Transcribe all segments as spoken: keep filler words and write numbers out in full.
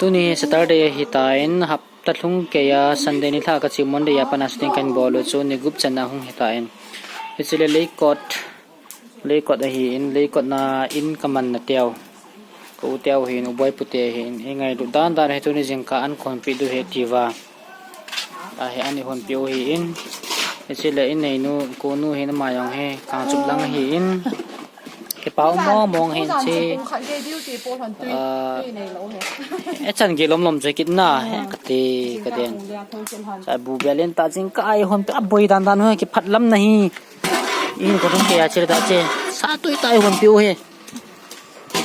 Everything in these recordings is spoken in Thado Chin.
Tuni Saturday ahitan, hapta lhung keiya Sunday nilhah kache, Monday a pat a shooting kahin bol u chu ni gup channa hung hitan. Hiche le Leikot, Leikot ahin, Leikot na in kamanna teu, ka u teu hin, u Boipu te hin, eingailut dan dan hi tuni jingkah an kahonpeh diu ahi atiuva. Ahi, an eihonpeh u ahin. Hiche le inneinu, konu hin ama jong hi Kangchup lang ahin. Kipa um mong mong hin che. Echan gei lom lom chu kit na, he kati, kaden. Sa bu bia len ta jingkah a eihonpeh, aboi dan dan u hi, kiphat lam na hi. Ihinkho lhung keiya che le ta che, sa tui tah a eihonpeh u ahi.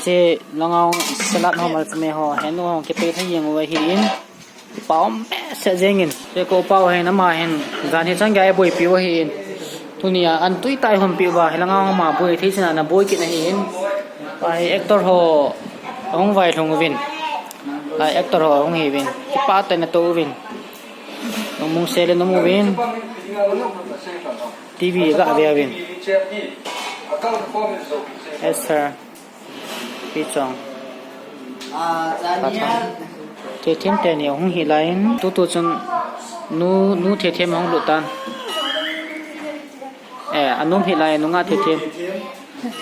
Che langa salad ho, malchame ho, henu ho kipeh thei jeng u ahin. Kipa um behseh jengin. Che ka u pa u hin, ama hin jan hi chan gei a eiboipi u ahin. Tunia an tui tah a eihonpeh uva, hilanga ama boi thei chan a ana boi kit ahin. Ahi, actor ho ahung vailhung uvin. Ahi, actor ho ahung hi uvin. Kipah tah in atou uvin. Lungmong sel in um uvin. TV ga ve uvin. Esther, Pi Chong, Pa Thang. Thethem teni ahung hi laiyin, tutu chun nu, nu Thethem ahung lut tan. Eh, anom hi lai, nungah Thethem.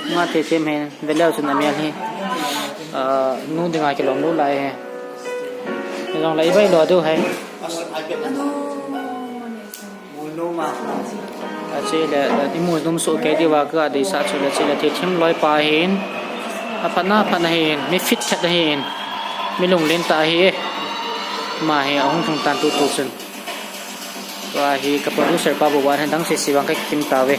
Nungah Thethem hin, veleu chun amel hi. Ah, nu dinga kilom lut lai hi. Jong lai bai lo diu hai. Ache le, imu nom soh kei diuva ka deisah chu le, che le Thethem loipa ahin. Aphatna, aphatna ahin, mi fit khat ahin. Mi lunglen tah ahi e. Ama hi ahung lhung tan tutu chun. Tua hi ka producer pa bou ahin, dang sese vang kakikim tauve.